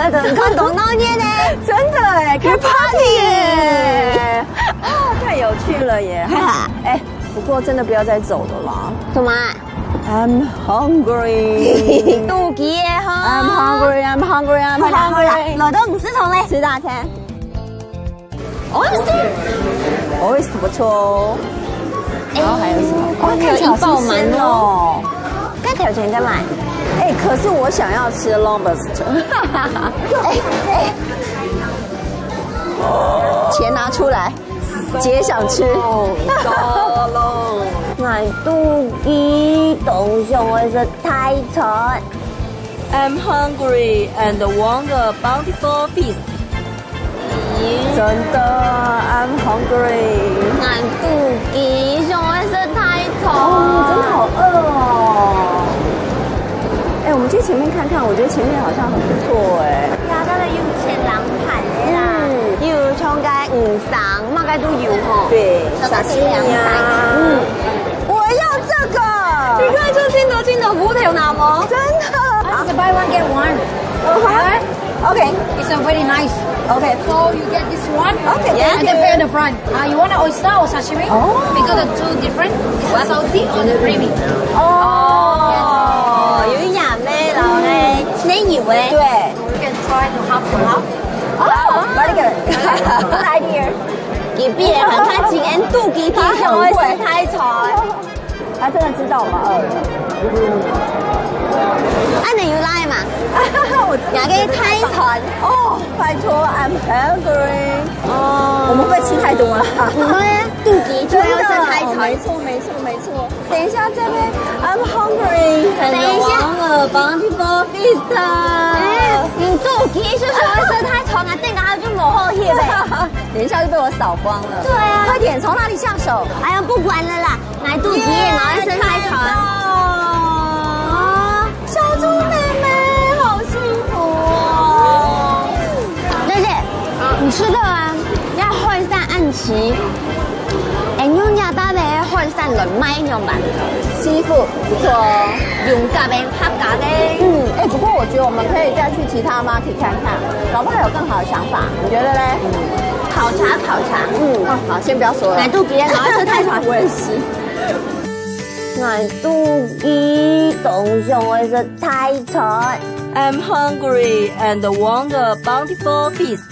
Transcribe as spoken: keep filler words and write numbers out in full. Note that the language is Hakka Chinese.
你看多鬧熱呢！真的哎，開 party 耶！哦，太有趣了耶！哎，不過真的不要再走了啦。怎麼？I'm hungry. 肚飢耶哈。I'm hungry. I'm hungry. I'm hungry. 好啦好啦，來到五十頭嘞，吃大餐。Oyster，oyster 不錯哦。然後還有什麼？哦，看起來好新鮮哦。該條件幹嘛？哎，可是我想要吃 lobster。哎哎，錢拿出來，姐想吃。哦，糟糕。哎，肚飢，當想愛食泰餐。I'm hungry and want a bountiful feast. 真的，I'm hungry。哎，肚飢，想愛食泰餐。哦，真的好餓哦。哎，我們去前面看看，我覺得前面好像很不錯哎。呀，佢有千人盤个啦。嗯，有像該魚生，麼个都有吼。對，沙西米啊。嗯，我要這個。你看這真的真的無頭那麼。真的。It's a buy one get one. 哦，好。OK。It's a very nice. OK。So you get this one. OK，and the pay at the front. Uh, you want an oyster or sashimi? Oh. Because the two different. It's a salty or the creamy. 哦，有鹹个，然後呢，奶油个。對。You can try to half to half. Oh, very good. Good idea. 佢比人還較緊，俺肚飢，佢想愛食泰餐。 他真的知道我們餓了。恁樣有來嘛？我真的，你還可以泰餐。哦，拜託，I'm hungry。哦，我們會不會吃太多了？不會啊，肚飢就要吃泰餐。真的，哦，沒錯，沒錯，沒錯。等一下，這邊，I'm hungry。等一下。And want a bountiful feast。哎，你肚飢就想愛食泰餐啊，等下就無好翕了。等一下就被我掃光了。對啊。快點，從哪裡下手？哎呀，不管了啦。 來肚飢，然後愛食泰餐。哦，小豬妹妹好幸福哦。姐姐，你知道啊，這海產恁貴，恁樣這搭个海產來賣仰般？Seafood不錯哦。用甲个、客家个。嗯，哎，不過我覺得我們可以再去其他market 看看，搞不好有更好的想法，你覺得嘞？考察考察。嗯，哦，好，先不要說了。來肚飢，然後愛食泰餐。我也是。 𠊎肚飢，當想愛食泰餐。I'm hungry and want a bountiful feast.